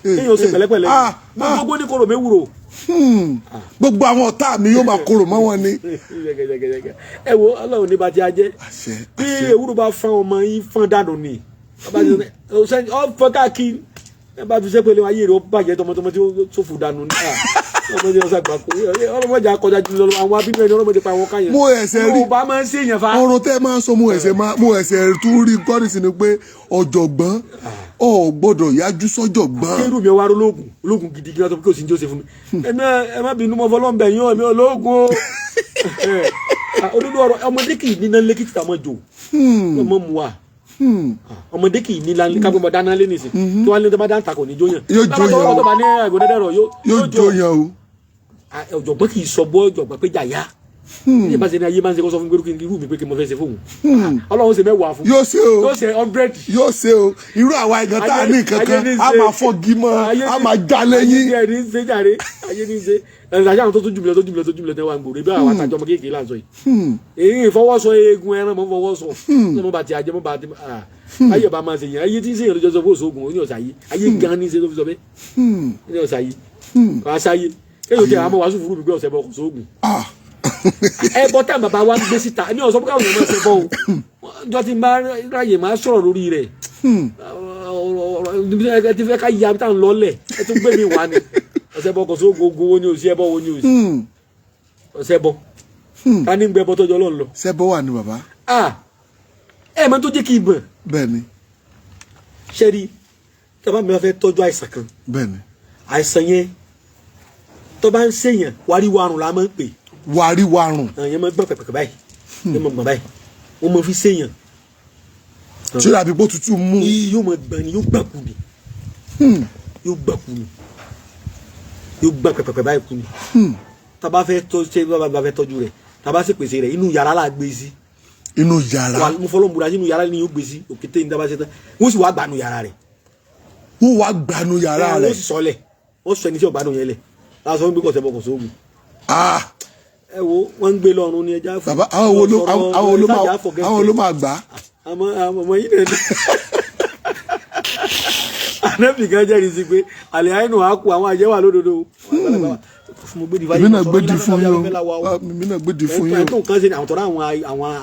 kéèyàn ṣe pẹ̀lẹ́pẹ̀lẹ́, gbogbo ní koro mi wúro.
Gbogbo àwọn ọ̀tá mi yóò máa korò mọ́ wọn ni.
Ẹ wo, Ọlọ́run ní bàjẹ́ ajẹ́.
Àṣẹ.
Bí
Àṣẹ.
ewúro bá fọ́n ọmọ yín fọ́n dànù ni, ọ fọ́n káàkiri, ẹ bá fi sẹ́pẹ̀lẹ́ ayé rẹ̀ ó bàjẹ́ tọmọtọmọ tí ó ṣòfò dànù ni. Ọmọdé ọsàn gbà kó ọlọmọdé akọjá jù lọ, àwọn abínú ẹni ọlọmọdé pa àwọn káyàn.
Mo ẹsẹ̀ rí.
Yorùbá máa ń ṣèyàn fa.
Ọ̀rọ̀ tẹ́ ẹ máa ń sọ, mo ẹsẹ̀ tún rí gọ́dìsì ni pé ọ̀jọ̀gbọ́n ò gbọ́dọ̀ yájú sọ́jọ̀gbọ́n.
Kérú mi wá ológun, ológun gidi gidi tó kí o sì ń jó ṣe fún mi. Ẹ má bínú, mọ́ fọlọ́ǹbẹ̀ yín, ẹ̀mí ológun o. Olódó ọ̀rọ̀ ọmọdé kì í níná lẹ́kìtì tàmọ́ jò ọmọ mu wa. Ọmọdé kì í ní lánlé kápẹ́ mọ́ dáná lé nìsín kí wọ́n lé tó bá dáńtà kò ní jóyàn.
Yóò jóyàn o.
Tó bá ní àgọ́dẹ́dẹ́rọ̀
Yóò jóyàn o.
Ọ̀jọ̀gbọ́n kì í sọ bọ́ ọ̀jọ̀gbọ́n pé jàyà ní ìbáṣe ní ayé máa ń ṣe kó sọ fún gbérú kí n irú mi pé kí n mo fẹ́ ṣe fóun. Ọlọ́run ṣe 10 fún.
Yóò ṣe o.
Yóò ṣe 100.
Yóò ṣe o. Irú àwa ìgan tá a ní nǹkan kan a máa fọ́gi mọ́, a máa já lẹ́yìn.
Ayé ní ṣe jàre, ayé ní ṣe ẹ̀sìn àti àwọn tó tún jùmílẹ̀ tó jùmílẹ̀ tó jùmílẹ̀ tẹ́ wà ń gbòòrò ibi àwọn àtàjọ ọmọ kéèké là ń sọ yìí. Èyí ìfọwọ́sọ eegun ẹran mọ́ fọwọ́sọ ní mo bá ti ajẹ́ mo bá ti ayé ọba máa ṣe yẹn, ayé tí ń ṣe yẹn lójó sọ fún òṣogun ní ọ̀sà yìí, ayé gan ní ṣe tó fi sọ bẹ́ẹ̀ ní ọ̀sà yìí kò á sáyé kéèyàn tẹ àwọn wàásù fúru mi gbé ọ̀sẹ̀ bọ̀ kò sóògùn. Ẹbọ tá bàbá wa ń gbé síta ní ọ̀sán káwọn èèyàn máa ṣe bọ́ o, jọ ti máa ráyè máa sọ̀rọ̀ lórí rẹ̀. Ẹ ti fẹ́ ká ya tá à ń lọ́lẹ̀, ẹ tún gbé mi wá ni ọ̀sẹ̀ bọ̀ kò sóògùn, ogun wo ni òsì, ẹbọ wo ni òsì, ọ̀sẹ̀ bọ̀ ká ní gbẹ bọ́ tọ́jọ́ lọ́n lọ.
Ṣẹ́bọ̀ wà ní bàbá.
Ẹ mọ tó jẹ́ kí n mọ̀.
Bẹ́ẹ̀ ni.
Ṣẹ́rí tí a bá mi bá fẹ́ tọ́jú àìsàn kan.
Bẹ́ẹ̀ ni.
Àìsàn yẹn tó bá ń ṣèyàn wáríwárùn la máa ń pè.
Wáríwárùn.
Yẹn máa gbọ́n pẹ̀pẹ̀pẹ̀ báyìí, yẹn máa gbọ̀n báyìí, wọ́n máa fi ṣèyàn.
Tí ó dàbí pé òtútù mú.
Yóò máa gbọ̀n ni, yóò gbọ̀n kú ni, yóò gbọ̀n kú ni, yóò gbọ̀n pẹ̀pẹ̀pẹ̀ báyìí kú ni. Tá a bá fẹ́ tọ́ ṣe bá fẹ́ tọ́jú rẹ̀, tá a bá sì pèsè rẹ̀, inú yàrá la gbé sí.
Inú yàrá.
Mo fọlọ́ múra, inú yàrá ni yóò gbé sí òkété ní dábàá ṣe tán, wọ́n sì wá gbanú yàrá rẹ̀.
Wọ́n wá gbanú yàrá rẹ̀.
Wọ́n sì sọlẹ̀, wọ́n sọ ẹni tí ò gbádùn yẹn lẹ̀ láti sọ pé kò sẹ́bọ̀ kò sóògùn. Ẹ wo, wọ́n ń gbé lọ́rùn ní ẹja fún.
Bàbá, àwọn wo ló máa gbà.
Àmọ́ ọmọ yìí nìyẹn. Ànábì kan jẹ́rìí sí pé àlẹ́ àìnù á kú àwọn àjẹwà lódodo.
Èmi náà gbédi fún yín o, èmi náà gbédi fún yín o.
Ẹ̀tọ́ nǹkan ṣe ni àwọn tọ́ra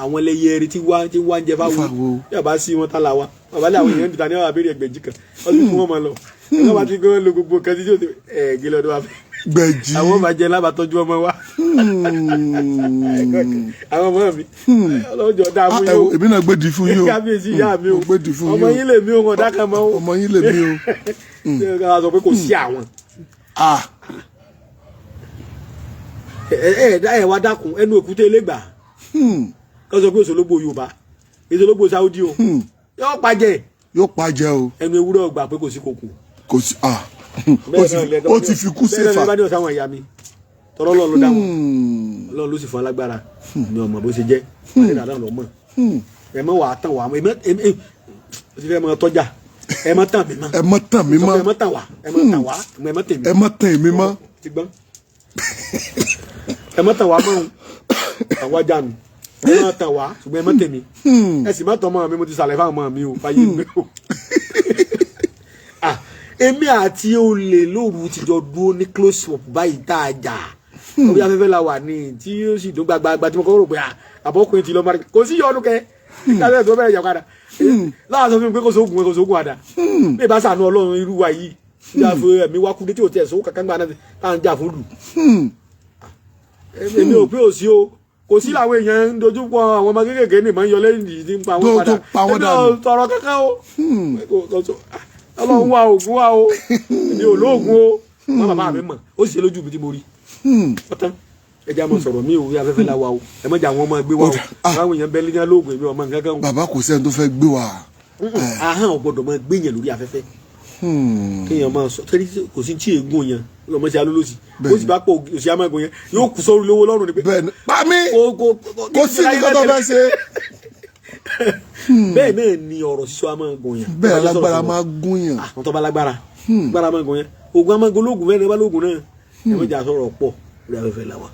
àwọn ẹlẹ́yẹ eré tí wá ń jẹ fáwọn yàrá sí wọn tá la wa bàbá lé àwọn èèyàn níta ní àwọn abẹ́rẹ́ ẹgbẹ̀jì kan wọ́n ti fún wọn mọ́ lọ. Ẹ̀ka bá ti gbé lo gbogbo nǹkan tí yóò ẹ̀ gé lọ́dọ̀ wa fẹ́.
Gbẹ̀jì.
Àwọn máa jẹ lábàtọ́jú ọmọ wa. Àwọn ọmọ mi ọlọ́jọ́ dáa fún yín o.
Èmi náà gbédi fún yín o.
Kábíyèsí ìyá mi o.
Gbédi fún yín o.
Ọmọ yín lè mí o, wọn dákẹ́ mọ́ o.
Ọmọ yín lè mí o.
Ṣé sọ pé kò sí àwọn. Ẹ wá dákun ẹnu òkúté elégbà kọ́ sọ pé òṣòlógbò Yorùbá, òṣòlógbò Saudi o, yóò pàjẹ́.
Yóò pàjẹ́ o.
Ẹnu ewúrẹ́ ọgbà pé kò sí kòkò.
Kò sí ó ti fi kú sefa.
Bẹ́ẹ̀ náà bá ní ọ̀sán àwọn ìyá mi tọ́lọ́ Ọlọ́run ló dá wọn, Ọlọ́run ló sì fún alágbára mi ò mọ̀ bó ṣe jẹ́ wọ́n ní dáadáa lọ́ mọ̀ ẹ mọ̀ wàá tàn wá, ẹ mọ̀ ti fẹ́ mọ̀ tọ́jà, ẹ mọ̀ tàn mí mọ́,
ẹ mọ̀ tàn mí mọ́,
ẹ mọ̀ tàn wá, ẹ mọ̀ tàn wá, ẹ mọ̀ tèmi,
ẹ mọ̀ tàn mí mọ́,
ti gbọ́n ẹ mọ̀ tàn wá mọ́ àwọn ajánu, ẹ mọ̀ tàn wá ṣùgbọ́n ẹ mọ̀ tèmi, ẹ sì mọ̀ tàn mọ́ mi, mo ti sàlẹ̀ fáwọn ọmọ mi o fàyè mi o. Èmi àti olè lóru ti jọ dúró ní close up báyìí tá a jà orí afẹ́fẹ́ la wà ní tí ó sì dún gbagbagba tí mo kọ́ rò pé àbọ̀kùnrin ti lọ mari kò sí yọnu kẹ nígbà tó bẹ̀rẹ̀ yà padà láwọn sọ fún mi pé kò sóògùn, kò sóògùn àdá bí ìbá sànú Ọlọ́run irú wa yìí ní àfọ ẹ̀mí wá kú dé tí ò tiẹ̀ sówó kankan gbà náà tá à ń jà fún lù. Èmi ò pé ò sí o, kò sí làwọn èèyàn ń dojú pọ àwọn ọmọ kéékèèké ní ìmọ̀ ń yọ lẹ́yìn yìí tí ń pa wọn padà, èmi ò tọrọ kankan o, Ọlọ́run wá oògùn wá o, èmi ò lóògùn o, wọn bàbá mi mọ̀ ó sì ṣe lójú mi tí mo rí ọtán. Ẹ jẹ́ àmọ́ sọ̀rọ̀ mi ò rí afẹ́fẹ́ la wa o, ẹ mọ̀jà àwọn ọmọ gbé wa o, àwọn èèyàn bẹ́ẹ̀ lẹ́yìn lóògùn èmi ọmọ nǹkan kan o.
Bàbá kò sẹ́ni tó fẹ́ gbé wa.
Ahọ́n ò gbọ́dọ̀ máa gbé yẹn lórí afẹ́fẹ́ kéèyàn máa sọ torí kò sí tí ègún yẹn lọmọ sí alólòsì ó sì bá pọ̀ òsì amágun yẹn yóò kù sórí lówó lọ́rùn ni pé.
Bẹ́ẹ̀ni pa mí kò sí nǹkan tó fẹ́ ṣe.
Bẹ́ẹ̀ náà ni ọ̀rọ̀ sísọ amágun yẹn.
Bẹ́ẹ̀ alágbára máa gún yẹn.
Àwọn tó bá lágbára agbára máa gún yẹn, oògùn amágun lóògùn fẹ́ẹ́ ní bá lóògùn náà ẹ mọ̀jà sọ̀rọ̀ pọ̀ lórí afẹ́fẹ́ la wa.